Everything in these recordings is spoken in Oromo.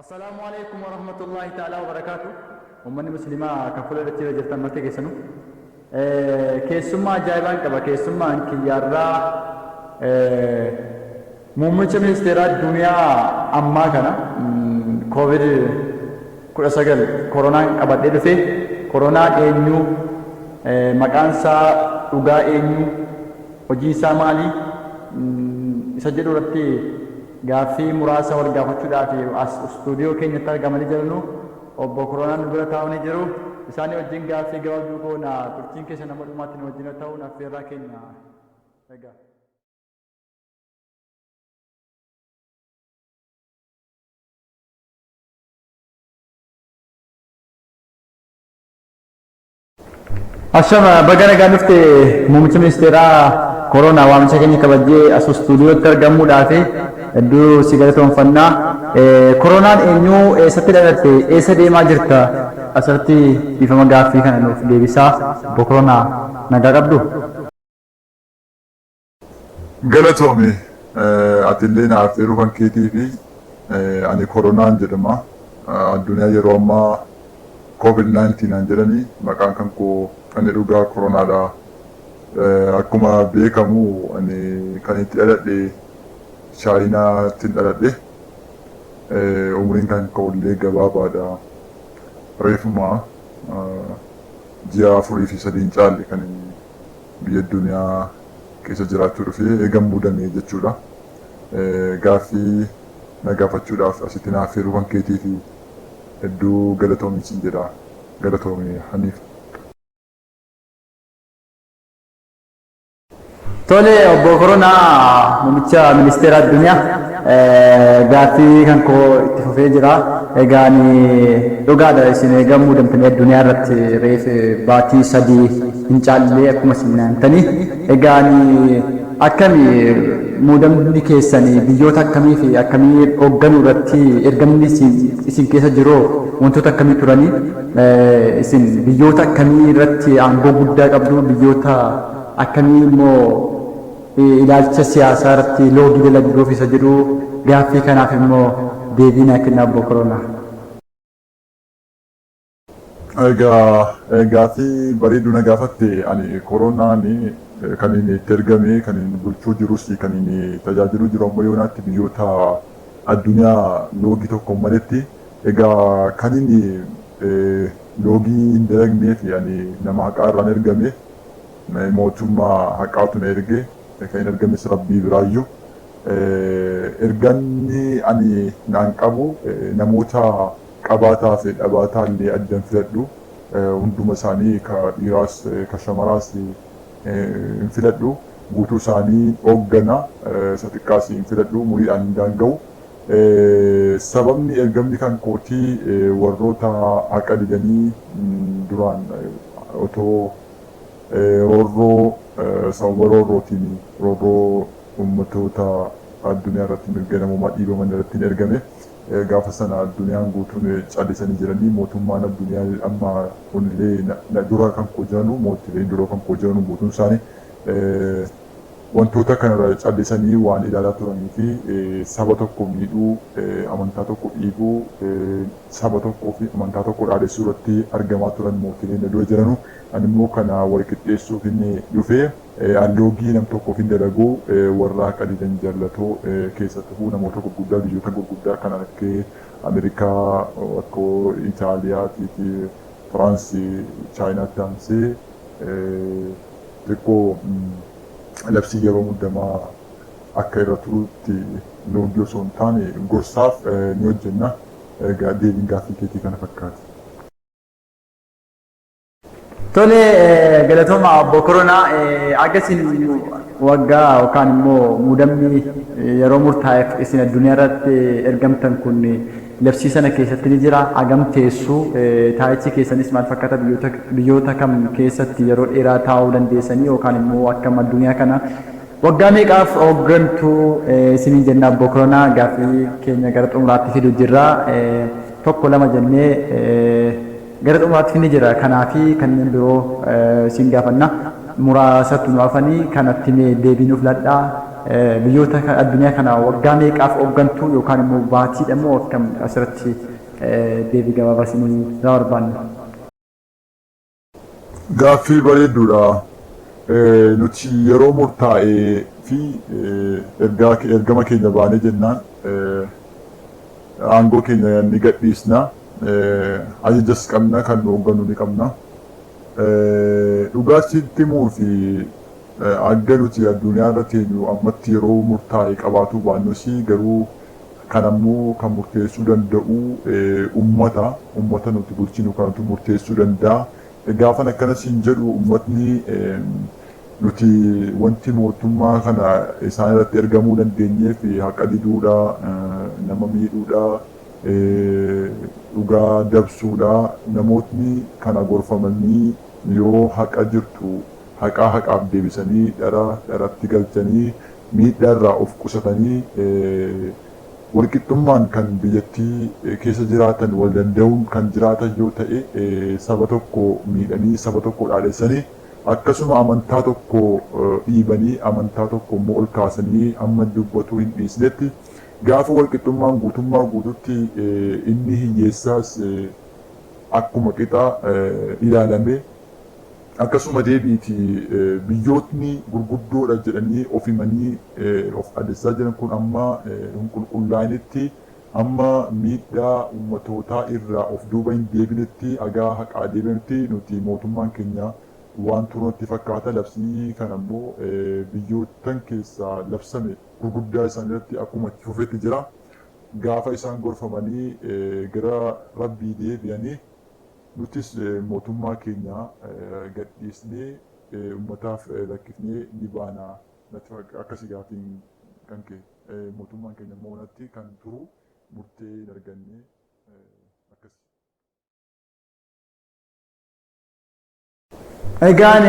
Assalaamu alaikum warahmatullahi ta'ala wabarakaatu. Uummanni musliimaa kan fuula irratti jirtan marti keessanuu. Keessummaa ajaa'ibaan qaba. Keessummaan kiyyaarraa muummicha ministeeraa addunyaa ammaa kana Covid 19 koronaan qabadhee dhufe. Koronaan eenyu? Maqaan isaa dhugaa eenyu? Hojiin isaa maali? Isa jedhu irratti gaaffii muraasa wal gaafachuudhaaf as istuudiyoo keenyatti argamanii jiranu obbo Koronaan nu bira taa'anii jiru. Isaanii wajjin gaaffii gabaabduu goona. Turtiin keessa nama dhumaatti nu wajjin ta'uun affeerraa keenya. Egaa. Ashama, baga nagaan dhufte muummicha ministeeraa koronaa. Waamicha keenya kabajjee as istuudiyootti argamuudhaaf hedduu si galatoonfannaa. Koronaan eenyu? Eessatti dhalatte? Eessa deemaa jirta? Asirratti dhiifama, gaaffii kana nuuf deebisaa. Obbo Koronaa, nagaa qabdu? Galatoomi, atillee naaf affeeruu kan keetii fi ani koronaan jedhama. Addunyaa yeroo ammaa COVID-19 aan jedhanii, maqaan kan koo ani dhugaa koronaadha. Akkuma beekamu ani kan itti dhaladhe Chaayinaatti dhaladhe. Umriin kan koo illee gabaabaadha. Reefuma ji'a 4 fi 3 caalle kan biyya addunyaa keessa jiraachuu dhufee eegan muudame jechuudha. Gaaffii na gaafachuudhaaf asitti naaf affeeruu kan keetii fi hedduu galatoomi siin jedha. Galatoomi, Haniif. Tole, obbo Koronaa, muummicha ministeera addunyaa, gaaffii kan koo itti fufee jira. Egaan dhugaadha, isin eegan muudamtanii addunyaa irratti reef baatii 3 hin caallee akkuma isin naantanii. Egaan akkami muudamni keessanii, biyyoota akkamii fi akkamii hoogganuu irratti ergamni isin keessa jiru wantoota akkamii turanii? Isin biyyoota akkamii irratti aangoo guddaa qabdu? Biyyoota akkamii immoo ilaalcha siyaasaa irratti loogii dalagduuf isa jedhu, gaaffii kanaaf immoo deebii naa kennaa, obbo Koronaa. Egaa, gaaffii bareedduu na gaafatte. Ani koronaan kan inni itti ergame, kan inni bulchuu jirus, kan inni tajaajiluu jiru ammoo yoonaatti biyyoota addunyaa loogii tokko maletti. Egaa kan inni loogii hin dalagnee fi ani nama haqaa irraan ergame, mootummaa haqaatu na erge, kan hin ergames rabbii biraayyuu. Erganni ani naan qabu namoota qabaataa fi dhabaataa illee addan filadhu. Hunduma isaanii, ka dhiiraas ka shamaraas hin filadhu. Guutuu isaanii hooggana, isa xiqqaas hin filadhu, umuriidhaan hin daanga'u. Sababni ergamni kan kootii warroota haqa didanii duraan otoo roorroo, sababa roorrootiin, roorroo ummatoota addunyaa irratti mirga namoomaa dhiibaman irratti hin ergame. Gaafa sana addunyaan guutuun callisanii jiranii, mootummaan addunyaa amma kunillee dura kan koo jiranu, mootileen dura kan koo jiranu guutuun isaanii wantoota kanarra callisanii waan ilaalaa turanii fi saba tokko miidhuu, amantaa tokko dhiibuu, saba tokkoo fi amantaa tokko dhaadessuu irratti argamaa turan mootileen dura jiranu. Ani immoo kana wal qixxeessuuf inni dhufee loogii nam tokkoof hin dalaguu. Warra haqa didan jallatoo, keessattuu namoota gurguddaa, biyyoota gurguddaa kan akka Ameerikaa, akka Itaaliyaatii fi Firaansii, Chaayinaatti aansee xiqqoo labsii yeroo muddamaa akka irra turutti loogii osoo hin taane gorsaaf ni hojjenna. Egaa deebiin gaaffii keetii kana fakkaata. Tole, galatooma obbo Koronaa. Akka isin waggaa yookaan immoo muudamni yeroo murtaa'eef isin addunyaa irratti ergamtan kun labsii sana keessatti ni jira. Hagam teessu? Taayichi keessanis maal fakkaata? Biyyoota kam keessatti yeroo dheeraa taa'uu dandeessanii yookaan immoo akkam addunyaa kana waggaa meeqaaf hooggantu isiniin jenna, obbo Koronaa? Gaaffii keenya gara xumuraatti fidu jirra. Tokko lama jennee gara xumuraatti fidni jira. Kanaa fi kanneen biroo isin gaafanna. Muraasatu nu hafanii kanatti mee deebii nuuf ladhaa. Biyyoota addunyaa kana waggaa meeqaaf hooggantu yookaan immoo baatiidha moo akkam, asirratti deebii gabaabaa isinii irraa barbaanna. Gaaffii bareedduudha. Nuti yeroo murtaa'ee fi ergama keenya baanee jennaan aangoo keenya ni gadhiisna. Ajajas qabna, kan nu hoogganu ni qabna. Dhugaa sitti himuu fi akka nuti addunyaa irra teenyu ammatti yeroo murtaa'e qabaatuu baannus, garuu kan ammoo kan murteessuu danda'u ummata. Ummata nuti bulchinu kanatu murteessuu danda'a. Gaafan akkana siin jedhu, ummatni nuti wanti mootummaa kana isaan irratti ergamuu dandeenyeef haqa diduudha, nama miidhuudha, dhugaa dabsuudha. Namootni kana gorfamanii yoo haqa jirtu haqaa haqaaf deebisanii, dhara dharatti galchanii, miidhaa irraa of qusatanii, walqixxummaan kan biyyattii keessa jiraatan, wal danda'uun kan jiraatan yoo ta'e, saba tokko miidhanii, saba tokko dhaadhessanii, akkasuma amantaa tokko dhiibanii, amantaa tokko immoo ol kaasanii amma dubbatuu hin dhiisnetti, gaafa walqixxummaan guutummaa guututti inni hiyyeessaas akkuma qixa ilaalame, akkasuma deebiiti biyyootni gurguddoodha jedhanii of himanii of dhaadessaa jiran kun amma hin qulqullaa'initti, amma miidhaa ummatootaa irraa of duuba hin deebinetti, hagaa haqaa deebinetti nuti mootummaan keenya waan turu natti fakkaata. Labsii kana immoo biyyoottan keessaa labsame gurguddaa isaan irratti akkuma itti fufetti jira. Gaafa isaan gorfamanii gara rabbii deebi'anii, nutis mootummaa keenya gadhiisnee ummataaf lakkifnee ni baana. Natti akkasii gaaffiin kan kee. Mootummaan keenya immoo natti kan turu murtee hin arganne akkasi. Egaan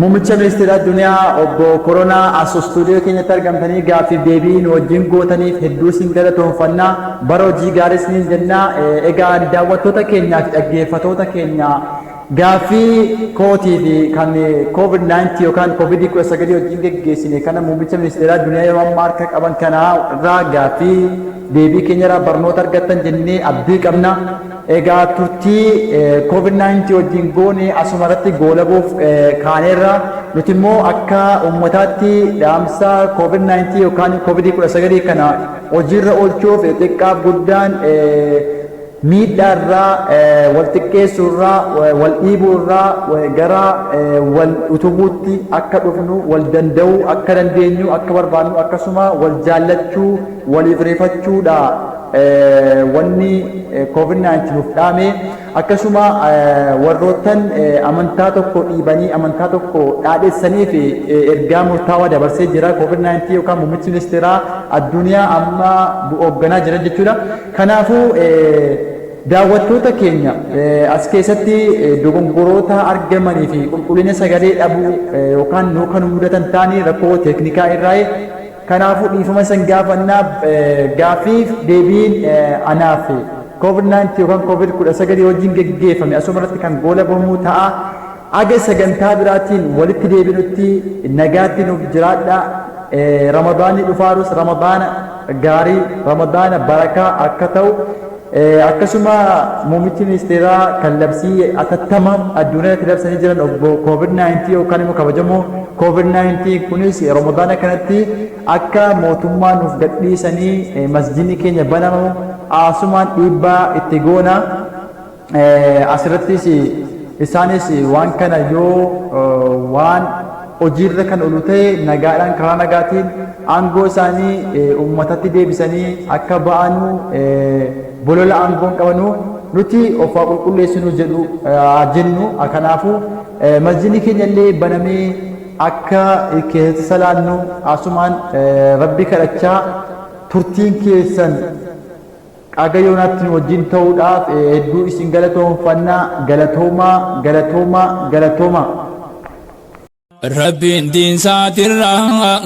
muummicha ministeera addunyaa obbo Koronaa, as istuudiyoo keenyatti argamtanii gaaffiif deebii nu wajjin gootaniif hedduu isin galatoomfannaa, bara hojii gaarii isiniin jennaa. Egaan daawwattoota keenyaa fi dhaggeeffatoota keenya, gaaffii kootii fi kan COVID-19 yookaan COVID-19 wajjin geggeessine kana muummicha ministeera addunyaa yeroo ammaa harka qaban kana irraa gaaffii deebii keenya irraa barnoota argattan jennee abdii qabna. Egaa turtii COVID-19 wajjin goone asuma irratti goolabuuf kaaneerra. Nuti immoo akka uummataatti dhaamsa COVID-19 yookaan COVID-19 kana hojiirra oolchuuf xiqqaaf guddaan miidhaa irraa, wal xiqqeessuu irraa, wal dhiibuu irraa gara wal utubuutti akka dhufnu, wal danda'uu akka dandeenyu akka barbaannu, akkasuma wal jaallachuu, waliif rifachuudha wanni COVID-19 nuuf dhaame. Akkasuma warroottan amantaa tokko dhiibanii amantaa tokko dhaadhessanii fi ergaa murtaawaa dabarsee jira COVID-19 yookaan muummichi ministeeraa addunyaa amma hoogganaa jira jechuudha. Kanaafuu daawwattoota keenya, as keessatti dogongoroota argamanii fi qulqullina sagalee dhabuu yookaan nuu kan mudatan ta'anii rakkoo teeknikaa irraa, kanaafuu dhiifama san gaafannaa. Gaaffiif deebiin anaaf COVID-19 yookaan COVID-19 wajjin geggeeffame asuma irratti kan goolabamu ta'a. Aga sagantaa biraatiin walitti deebinutti nagaatti nuuf jiraadha. Ramadaanni dhufaarus Ramadaana gaarii, Ramadaana barakaa akka ta'u, akkasuma muummichi ministeeraa kan labsii atattama addunyaa irratti labsanii jiran obbo COVID-19 yookaan immoo kabajamoo COVID-19 kunis Ramadaana kanatti akka mootummaa nuuf gadhiisanii masjidni keenya banamamu asumaan dhiibbaa itti goona. Asirrattis isaanis waan kana yoo waan hojiirra kan oolu ta'e, nagaadhaan karaa nagaatiin aangoo isaanii uummatatti deebisanii akka ba'anu, bolola aangoon qabanu nuti of haa qulqulleessinu jedhu jennu. Kanaafuu masjidni keenya illee banamee akka keessatti salaannu asumaan rabbi kadhachaa, turtiin keessan qaga yoonaatti nu wajjin ta'uudhaaf hedduu isin galatoomfannaa. Galatoomaa, galatoomaa, galatoomaa. Rabbiin diinsaatirraa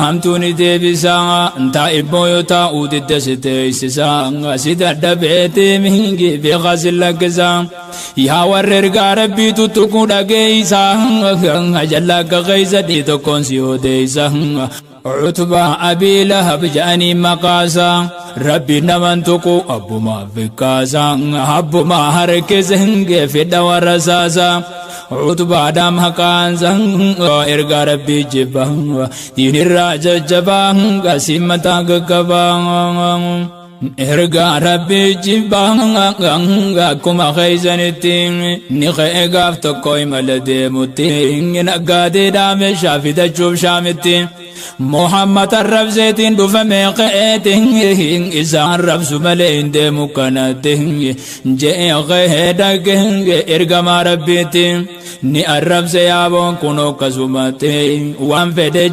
hamtuu ni deebisa. Taa'ibboo yoo taa'uu didde si teessisa. Si dadhabeeti mingi beekaa si lakkisa. Yaa warra ergaa Rabbii tuttuquu dhageessa. Jalla akka keessa dhii tokkoon si odeessa. Utbaa Abii Lahab ja'anii maqaasa. Rabbiin naman tuqu abbumaa fikkaasa. Abbumaa harkise fidha warra saasa. Utbaadhaa maqaansa ergaa Rabbii jibba. Diinirraa jajjabaa qasii mataa gaggabaa. Ergaa Rabbii jibbaa akkuma keeysanitti ni ka'e gaaf tokko imala deemutti naggaadeedhaa meeshaa fidachuuf Shaamitti. Muhammad arrabseetiin dhufame ka'eeti isa arrabsu malee hin deemu kanatti je'e ka'ee dhaqe ergamaa Rabbiitti ni arrabse yaaboon kun akkasumatti waan fedhe.